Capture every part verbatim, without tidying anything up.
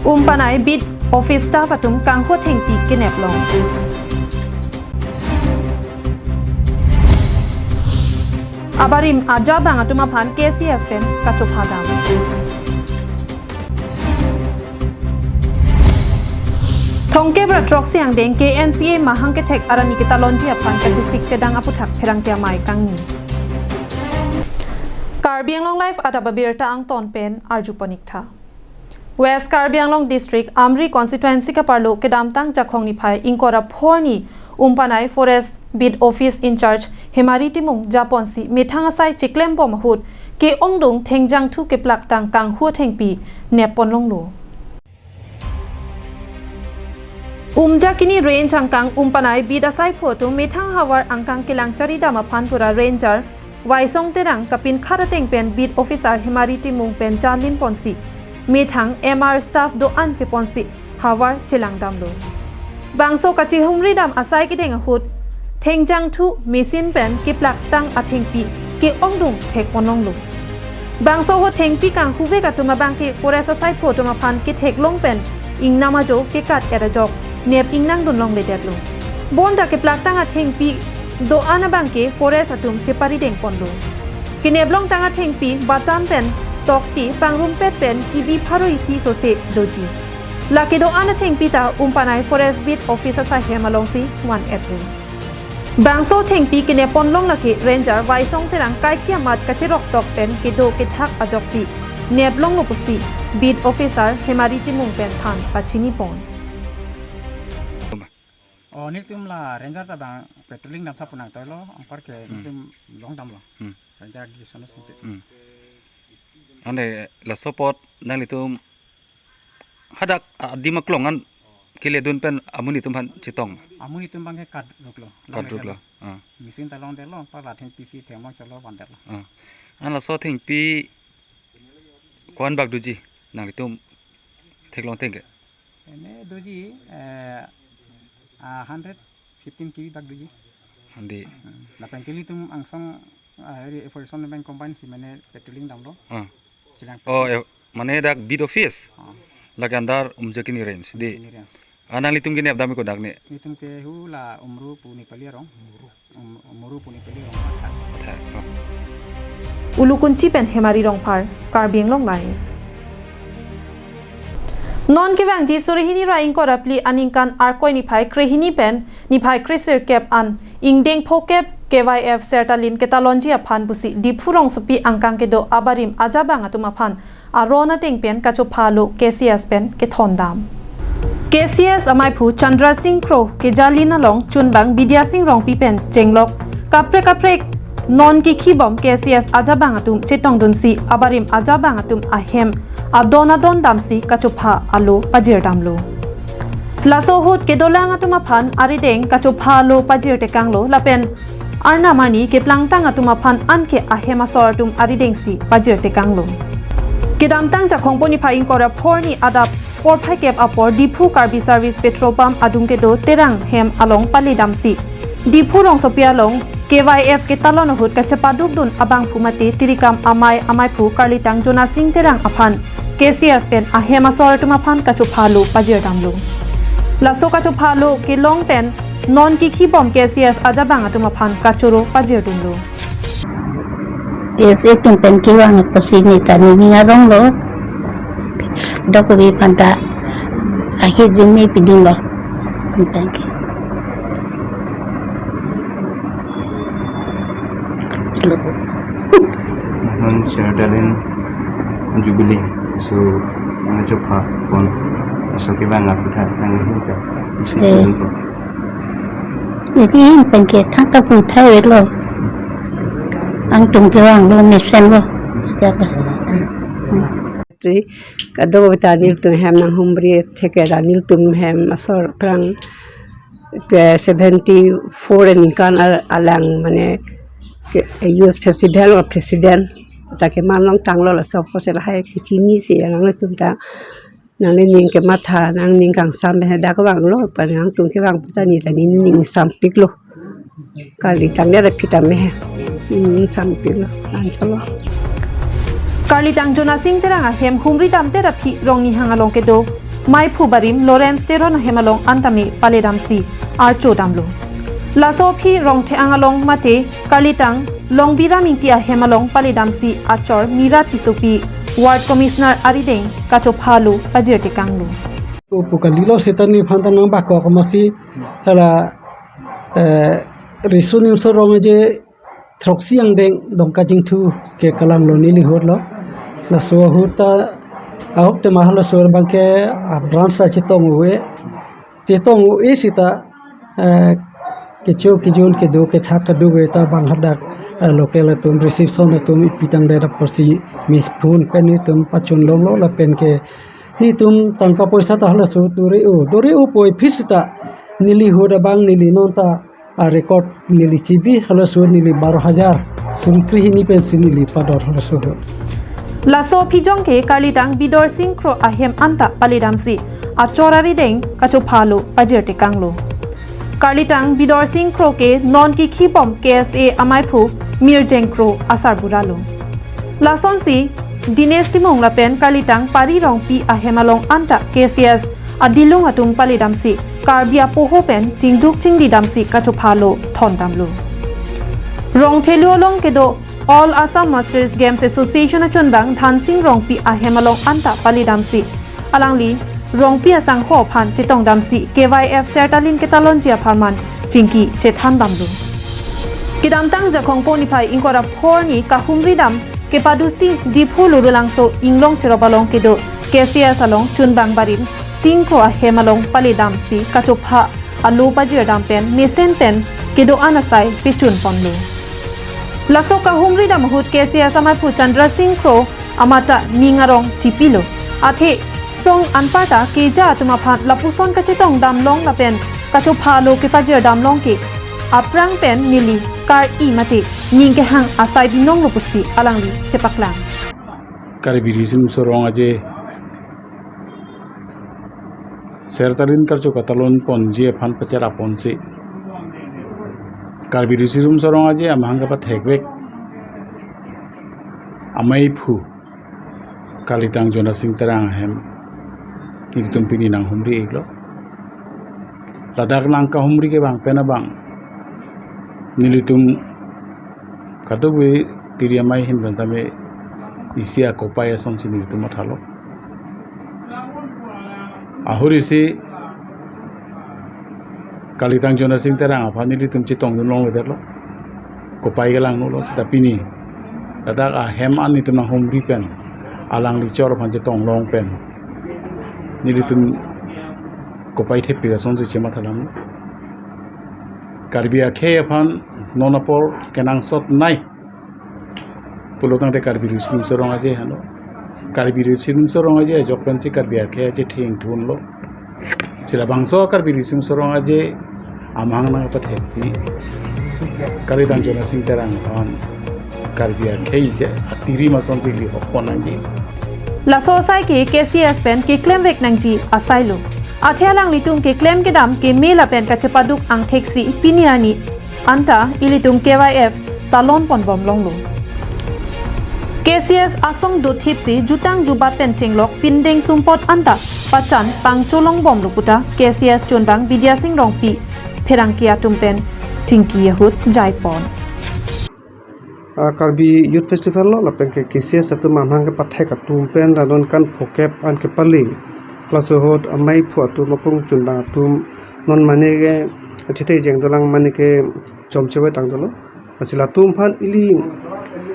Umpanai beat office staff atum kanghu athengpi kenep long. Abarim ajabang atum aphan K C S pen kachopha dam. Thomkep ra throksi angdeng K N C A mahang kethek arni ketalonji aphan kachesik chedang aputhak pherangke amei kangni. Karbi Anglong Live adap abirta angton pen arju pon ik tha. West Karbi Anglong District Amri Constituency kaparlo kedamtang Jakhong niphai ingkoi ra phongo arni Umpanai Forest Beat Office in-charge Hemari Timung japonsi methang asai chiklem bom ahut ke-ongdung thengjangthu keplaktang kanghu athengpi nep pon longlo. Umjakini range angkang Umpanai beat asaiphu atum methang havar angkang kelang chari dam aphan pura ranger Waisong Terang kapinkhat ateng pen beat officer Hemari Timung pen janlin ponsi methang M R staff do-an cheponsi havar chelang damlo. Bangso kachihumri dam asai kedeng ahut thengjangthu machine pen keplaktang athengpi ke-ongdung thek pon longlo. Bangso ahut thengpi kanghu vek atum abangke forest asaiphu atum aphan ketheklong pen ingnam ajo kekat-et ajok nep ingnang dun longledetlo. Bonta keplaktang athengpi do-an abangke forest atum cheparideng ponlo. Kenep longtang athengpi batam pen tokti pangrumpet pen kibi pharo isi sose doji. Lake do-an athengpi ta Umpanai Forest Beat Office asai hem alongsi van-etlo. Bangso thengpi kenep pon long lake ranger Waisong Terang kaike amat kacherok tok pen kedo kethak ajoksi nep longlo pusi beat officer Hemari Timung pen than pachini pon. Oh, nelitum la ranger ta bang patrolling dam tha pu nangtoilo, anparke Hmm. nelitum long damlo. Hmm. Ranger di sono sente. Hmm. Ante laso apot nanglitum hadak adim aklong an keledun pen amonit atum aphan chetong. Amonit atum abangke kadruklo. Kadruklo. Ah. Machine ta longdetlo, anpar la thengpi si thengmong chalo vandetlo. Ah. An laso thengpi ko-an bak doji nanglitum theklong ateng ke? Ene doji eh, ah, hundred fifteen K B bak doji. Handi. Hmm. Lapen ke nelitum angsong ah, area forest bank combine si mane patrolling damlo. Ah. Chilang. Oh, eh, mane dak beat office. Ah. Lake andar Umjakini range. Di. Ini range. Ah, nanglitum kenep dam ko dak ne? Nelitum ke hu la Umru pu Nepali arong. Umru. Muru puni peli rong patta. Athak, oh. Ulukunchi pen Hemari Rongphar, Karbi Anglong Live. Non kevangji suri hini ra ingkoi ra phli aningkan Arkoi niphai krehini pen niphai kresirkep an ingdeng phokep K Y F Sertalin ketalonji aphan pusi Diphu rongsopi angkang kedo abarim ajabang atum aphan aron ateng pen kachopha alo K C S pen kethon dam. K C S amaiphu Chandra Singh Kro kejalin along chunbang Bidya Singh Rongpi pen chenglok kaprek kaprek non kikhibom K C S ajabang atum chetongdunsi abarim ajabang atum ahem adon adon damsi kachopha alo pajir damlo. Laso ahut kedolang atum aphan arideng kachopha alo pajir tekanglo lapen arnam arni keplangtang atum aphan anke ahem asor atum aridengsi pajir tekanglo. Kedamtang Jakhong niphai ingkoi ra phongo arni adap porphai kep apor Diphu Karbi Service petrol pump adung kedo Terang hem along pali damsi Diphu rongsopi along K Y F ketalon ahut kachepadukdun abangphu mate tirikam amei amaiphu karlitang Jona Singh Terang aphan K C S pen ahem asor atum aphan kachopha alo pajir damlo. Laso kachopha alo kelong pen non kikhibom K C S ajabang atum aphan kachoro pajir dunlo. Yes, itum pen kevang apotsi neta nening aronglo. Dokori aphanta ahirjume pidunlo. Itum pen ke. Non Sertalin Jubilee. So, nangchopha pon. So, kevang aphuthak nanghin ta. Isi Eh. pon. Neti pen ke thangta pu thai wet lo. Angtum kevanglo mesen lo. Jala. Tri kadokave ta nelitum hem nanghumri theke ra nelitum hem asor krang ke seventy four aningkan al- alang mane ke youth festival a president ta keman longtanglo laso apotsi lahai kechinisi alang atum ta nangli ning kematha nangning kangsam pen hadak vanglo pen nangtum kevang puta neta nening sampiklo. Karlitang le raphi tame he. Nening sampiklo. Ancholo. Karlitang Jona Singh Terang ahem humri damte raphi Rongnihang along kedo Maiphu Barim Lawrence Teron ahem along anta me paledamsi archo damlo. Laso aphi Rongtheng along mate Karlitang Longbiram Ingti ahem along paledamsi achor Mira Tissopi Ward Commissioner arideng kachopha alo pajirtekanglo. Upu kalilo seta nephan ta nangbak kok amatsi hala, eh, Riso Nimso Rong Aje throksi angdeng Dongka Jingthu ke kalanglo neli ahut lo. Laso ahut ta ahok te mahal laso abang ke a-branch ta chetong ave. Chetong ave seta, eh, kecho kejun kedo kethak kedo ave ta bang hadak, eh, local atum reception atum ipi tangdet apotsi Miss Phun pen netum pachun longlo lapen ke netum tangka poisa ta halaso dore-o, dore-o poi aphi seta neli ahut abang neli non ta a-record neli chibi halaso neli baro hajar suri krehini pensi neli pador halaso ahut. Laso aphi jong ke Karlitang Bidorsing Kro ahem anta paledamsi achor arideng kachopha alo pajirtekanglo. Karlitang Bidorsing Kro ke non kikhibom K S A amaiphu Mirjeng Kro asarbura lo. Lasonsi Dinesh Timung lapen Karlitang Pari Rongpi ahem along anta K C S adilung atum paledamsi Karbi apoho pen chingduk chingdi damsi kachopha alo thondamlo. Rongthelu along kedo All Assam Masters Games Association achunbang Dhansing Rongpi ahem along anta paledamsi alangli Rongpi asangho aphan chetongdamsi K Y F Sertalin ketalonji apharman chingki chethandamlo. Kedamtang Jakhong po niphai ingkoi ra phor arni kahumri dam kepadusi Diphu Lurulangso Inglong cherop along kedo K C S along chunbang Barim Sing Kro ahem along paledamsi kachopha alo pajirdam pen mesen pen kedo-an asai pechun ponlo. Laso kahumri dam ahut K C S amaiphu Chandra Sing Kro amat ta ning arong chipilo. Athe song anparta keja atum aphan lapuson kachetongdam long lapen kachopha alo kepajirdam long ke aphrang pen neli kar-i mate ning kehang asai binonglo pusi alangli chepaklang. Karbi Riso Nimso Rong Aje Sertalin karcho katalon ponji aphan pachera ponsi Karbi Riso Nimso Rong Aje amahang kapathekvek amaiphu Karlitang Jona Sing Terang ahem nelitum pini nanghumri iklo. Ladak nangkahumri ke bang pen abang nelitum kadokave tiri amei ahin pen sitame isi akopai asonsi nelitum mathalo. Ahut isi Karlitang Jona Sing Terang aphan nelitum chetongdun longledetlo. Kopai kelang nulo seta pini ladak ahem an nelitum nanghumri pen alangli chor aphan chetong long pen nelitum kopai thepik asonsi chemathalang. Karbi akhei aphan non apor kenangsot nei pulo tangte Karbi Riso Nimso Rong Aje henlo. Karbi Riso Nimso Rong Aje ajok pensi Karbi akhei aje thengthunlo. Si labangso Karbi Riso Nimso Rong Aje amahang nangpathekpi Karlitang Jona Sing Terang aphan Karbi akhei isi atiri masonsi lihok pon nangji. Laso asai ke K C S pen keklemvek nangji asailo. Athe alanglitum keklem kedam keme lapen kachepaduk angthek si pini arni anta ilitum K Y F talon ponbom longlo. K C S asong dothip si jutang jubat pen chenglok pindeng sumpot anta pachan pangcho longbomlo puta K C S chunbang Bidya Sing Rongpi pherangke atum pen chingki ahut jaipon. Ah, Karbi Youth Festival lo lapen ke K C S atum amahang kepathek atum pen ra non kan phokep an kepali. Laso ahut amaiphu atum apung chunbang atum non mane ke chete jeng dolang mane ke chomchewai tang dolo. Lasi latum aphan ili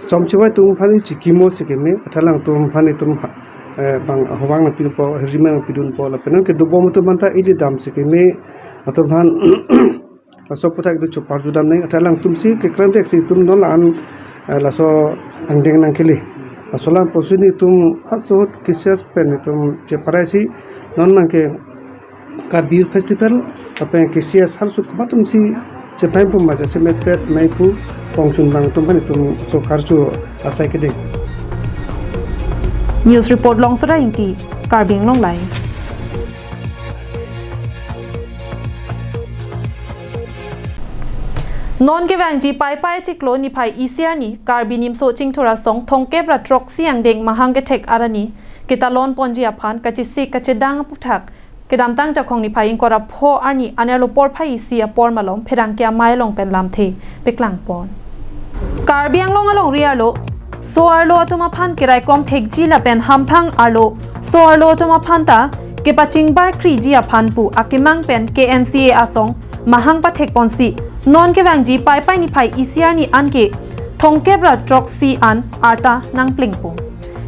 chomchewai atum aphan ili chikimo si keme, athe alangtum aphan itum ha-, eh, bang ahobang nangpipo, hirjume nangpidunpo, lapen non kedobom atum aphan ta ili damsi keme, atum aphan laso aputhak itum chopar judam nang, athe alangtum si keklemvek si itum non la-an, eh, laso angdeng nangkele. Laso alam apotsi netum halaso ahut K C S pen itum cheparai si non nangke Karbi Youth Festival lapen K C S halaso ahut komat atum si chepaim puma jasemet pet maiphu pongchunbang atum aphan itum sorkar chu asai kedeng. News report Longsora Ingti, Karbi Anglong Live. Non kevangji Paipai achiklo niphai isi arni Karbi Nimso Chingthur Asong thomkep ra throksi angdeng mahang kethek arni ketalon ponji aphan kachesik kachedang aputhak kedamtang Jakhong niphai ingkoi ra pho arni anerlo porphai isi apor malom pherangke amei along pen lamthe paklang pon. Karbi Anglong alongri arlo so-arlo atum aphan keraikom thekji lapen hamphang arlo so-arlo atum aphan ta kepachingbar kriji aphan pu akemang pen K N C A asong mahang pathek ponsi non kevangji Paipai niphai isi arni anke thomkep ra throksi an arta nangplengpo.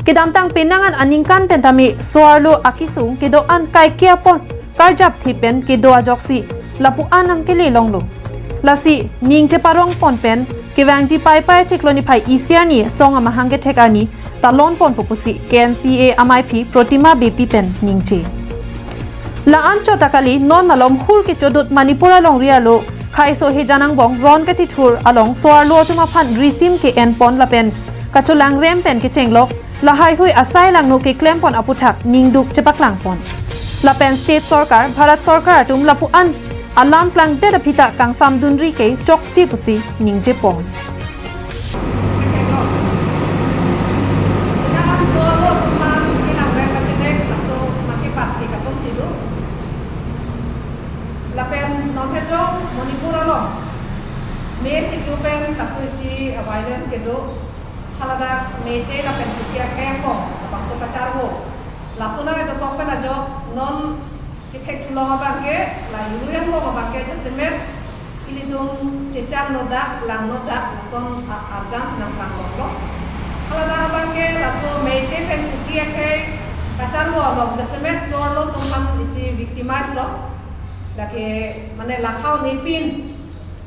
Kedamtang penang an aningkan pen tame so-arlo akesung kedo-an kaike apon karjapthe pen kedo ajoksi lapu an nangkele longlo. Lasi ning cheparong pon pen kevangji Paipai chiklo niphai isi arni song amahang kethek arni talon ponpo pusi K N C A amaiphi Protima Beypi pen ningje. La-an chot ta kali, non malom hur kechodut Manipur alongri arlo Khaiso Hejan angbong ron kachithur along so-arlo atum aphan risim ke-en pon lapen kacholangrem pen kechenglok lahaihui asai langno keklem pon aputhak ningduk chepaklang pon. Lapen State Sorkar, Bharat Sorkar atum lapu an alam klangdet aphi ta kangsamdunri ke chokche pusi ningje pon. Ina an so-arlo atum aphan kelangrem kachetek laso makepat ke kasonsi do. Lapen non hetong Manipur along May chiklo pen laso isi violence kedo. Haladak Meitei lapen Kuki akhei angbong labangso kacharvo. Laso nang dokok pen ajok non kethek thulong abangke, la Yurui angbong abangke jasemet ilitum chechak nodak, lang nodak, lason a-, arjan sinang lang lo. Haladak abangke laso Meitei pen Kuki akhei kacharvo along jasemet so-arlo atum aphan isi victimize lo. Lake mane lakhau nepin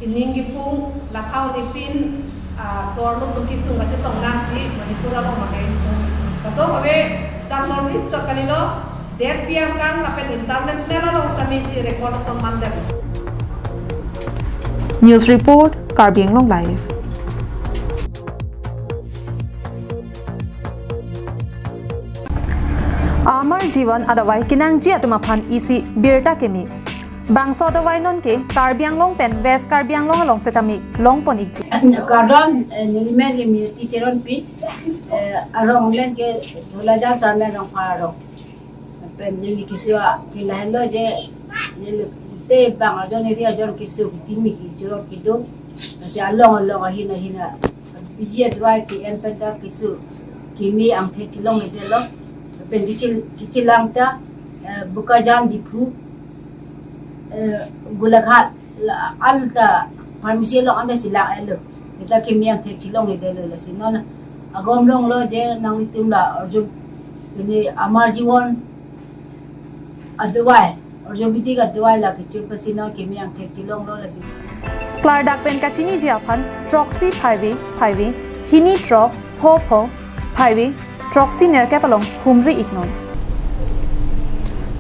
ining kipung lakhau nepin, ah, so-arlo atum kesung kachetong nangsi Manipur along mane itum. Kadokave tang North East kalilo, det piang kang lapen international along sami si record ason mandem. News report, Karbi Anglong Live. Amar Jiwan adawai kenangji atum aphan isi birta keme. Bangso adawai nonke Karbi Anglong pen West Karbi Anglong along setame longpon ikji. Kardom, eh, nelimen ke Minati Teronpi, eh, arong men ke Dholajan Sarmen Rongphar arong. Pen neli keso ke lahenlo je, neli te bang ajon eri ajon keso ketimi kechirok kedo. Lasi along along ahin ahin a biji adawai ke-en pen ta keso keme angthek chelongledetlo. Pen kechil-, kechelang ta, eh, Bokajan Diphu, eh, Golaghat, la, anta pharmacy along anta chelang-etlo. Seta keme angthek chelongledetlo, lasi non agom longlo je nanglitum la arju ini Amar Jiwan adawai, arju bidi adawai la kechun pasi non keme angthek chelonglo lasi. Klardak pen kachiniji aphan throksi phaivi phaivi hini throk pho pho phaivi throksi nerkep along humri iknon.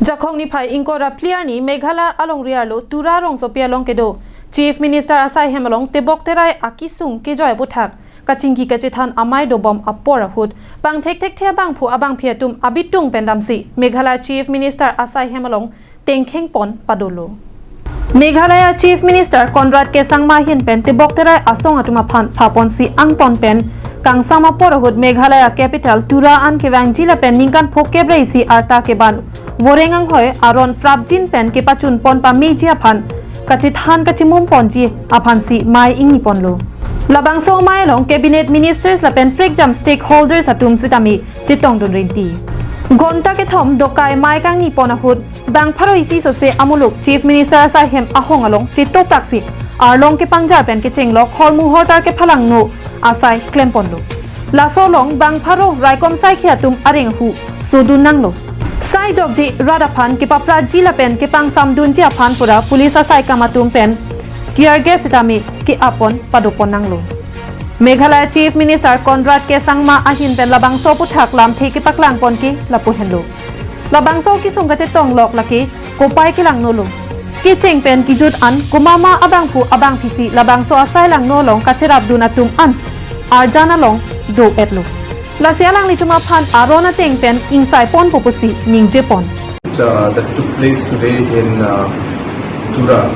Jakhong niphai ingkoi ra phli arni Meghalaya alongri arlo Tura rongsopi along kedo Chief Minister asai hem along tebok terai akesung kejoi aputhak kachingki kachethan amei dobom apor ahut pangthek thekthe abangphu abangphi atum abitung pen damsi Meghalaya Chief Minister asai hem along tengkheng pon padolo. Meghalaya Chief Minister Conrad K Sangma ahin pen tebok terai asong atum aphan phaponsi angton pen kangsam apor ahut Meghalaya capital Tura an kevangji lapen ningkan phokep ra isi arta keban voreng anghoi aron prapjin pen kepachun pon pameji aphan kachethan kachimum ponji aphansi mei ingni ponlo. Labangso amei along cabinet ministers lapen prekjam stakeholders atum setame chetongdun rinti. Ghonta kethom dokai mei kangni pon ahut bang pharo isi sose amuluk Chief Minister asai hem ahong along chetopraksi arlong kepangjar pen kechenglok hormu hortar kephalangno asai klem ponlo. Laso along bang pharo raikom saikhi atum areng ahu sodun nanglo. Sai jokji rat aphan kepapraji lapen kepangsamdunji aphan pura police asai kam atum pen tear gas setame ke-ap pon padopon nanglo. Meghalaya Chief Minister Conrad K Sangma ahin pen labangso aputhak lamthe kepaklang pon ke lapu henlo. Labangso kesung kachetonglok lake kopai kelangnolo. Kecheng pen kejut an komat ma abangphu abangphisi labangso asai langno along kacherapdun atum an arjan along do-etlo. Lasi alanglitum aphan aron ateng pen ingsai ponpo pusi ningje pon. Uh, that took place today in, uh, Tura,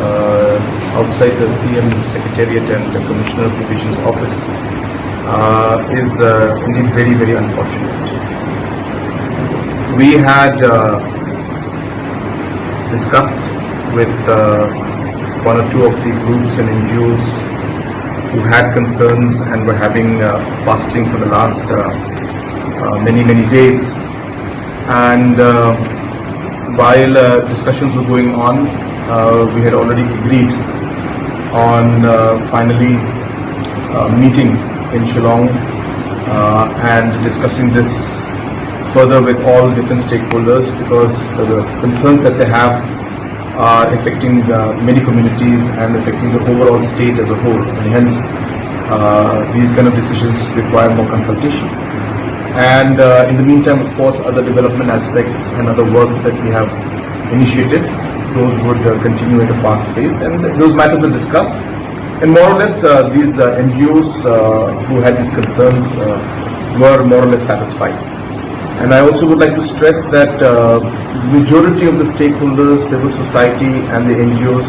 uh, outside the C M Secretariat and the Commissioner of Division's office, uh, is, uh, indeed very, very unfortunate. We had uh, discussed with uh, one or two of the groups and N G Os who had concerns and were having uh, fasting for the last uh, uh, many, many days. And uh, while uh, discussions were going on, uh, we had already agreed on uh, finally uh, meeting in Shillong uh, and discussing this further with all different stakeholders, because the concerns that they have are affecting uh, many communities and affecting the overall state as a whole. And hence, uh, these kind of decisions require more consultation. And uh, in the meantime, of course, other development aspects and other works that we have initiated, those would uh, continue at a fast pace. And those matters were discussed. And more or less, uh, these uh, N G Os uh, who had these concerns uh, were more or less satisfied. And I also would like to stress that uh, majority of the stakeholders, civil society and the N G Os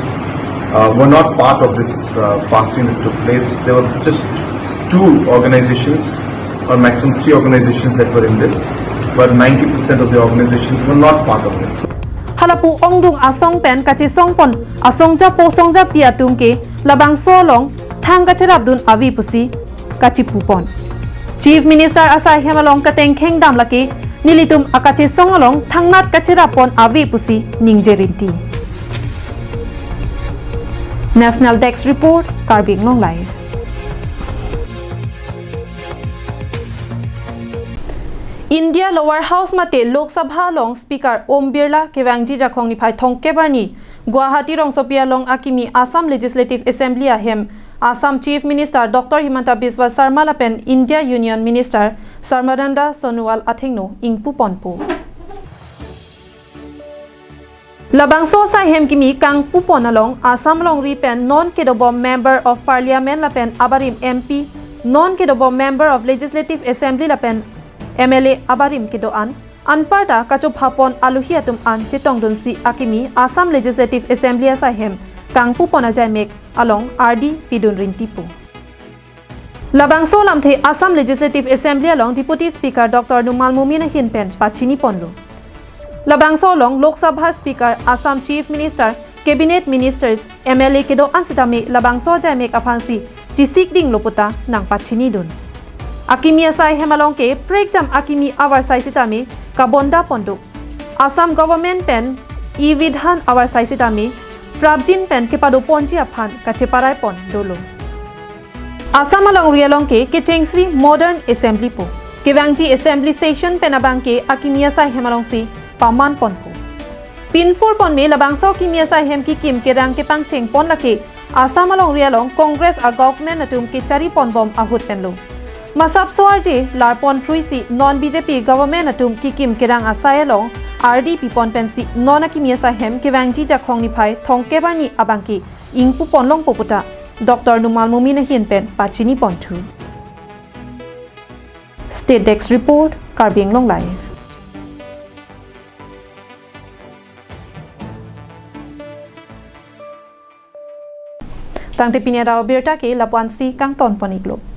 uh, were not part of this uh, fasting that took place. There were just two organizations or maximum three organizations that were in this, but ninety percent of the organizations were not part of this. Hala pu ongdung asong pen kachesongpon asong japo song japi atum ke labangso along thang kacherapdun ave pusi kachipupon. Chief Minister asaihem along katengkheng dam lake nelitum akachesong along thangnat kacherappon ave pusi ningje rinti. National Desk Report, Karbi Anglong Live. India Lower House mate Lok Sabha along Speaker Om Birla kevangji Jakhong niphai thomkep arni Guwahati rongsopi along akimi Assam Legislative Assembly ahem Assam Chief Minister Doctor Himanta Biswa Sarma lapen India Union Minister Sarbananda Sonowal athengno ingpuponpo. Labangso asaihem kimi kangpupon along Assam alongri pen non kedobom Member of Parliament lapen abarim M P, non kedobom Member of Legislative Assembly lapen M L A abarim kedo-an, anparta kachophapon alohi atum an chetongdunsi akimi Assam Legislative Assembly asaihem kangpupon ajaimek along ardi pidun rintipo. Labangso alamthe Assam Legislative Assembly along Deputy Speaker Doctor Numal Momin ahin pen pachiniponlo. Labangso along Lok Sabha Speaker, Assam Chief Minister, Cabinet Ministers, M L A kedo-an sitame labangso ajaimek aphansi chesikdinglo puta nangpachinidun. Akimi asaihem along ke prekjam akimi avarsai sitame kabondapon do. Assam Government pen E-Vidhan avarsai sitame prapjin pen kepadoponji aphan kacheparaipon dolo. Assam alongri along ke kechengsri modern assembly po. Kevangji assembly session pen abang ke akimi asaihem alongsi pamanponpo. Pinpurpon me labangso akimi asaihem kikim kerang kepangchengpon lake Assam alongri along Congress a-government atum kechariponbom ahut penlo. Masapso arje larpon phruisi non B J P government atum kikim kerang asai along ardi pipon pensi non akimi asaihem kevangji Jakhong niphai thomkep arni abang ke ingpuponlongpo puta Doctor Numal Momin ahin pen pachiniponthu. State Desk Report, Karbi Anglong Live. Tangte pini adap abirta ke lapu-ansi kangtonpon-iklo.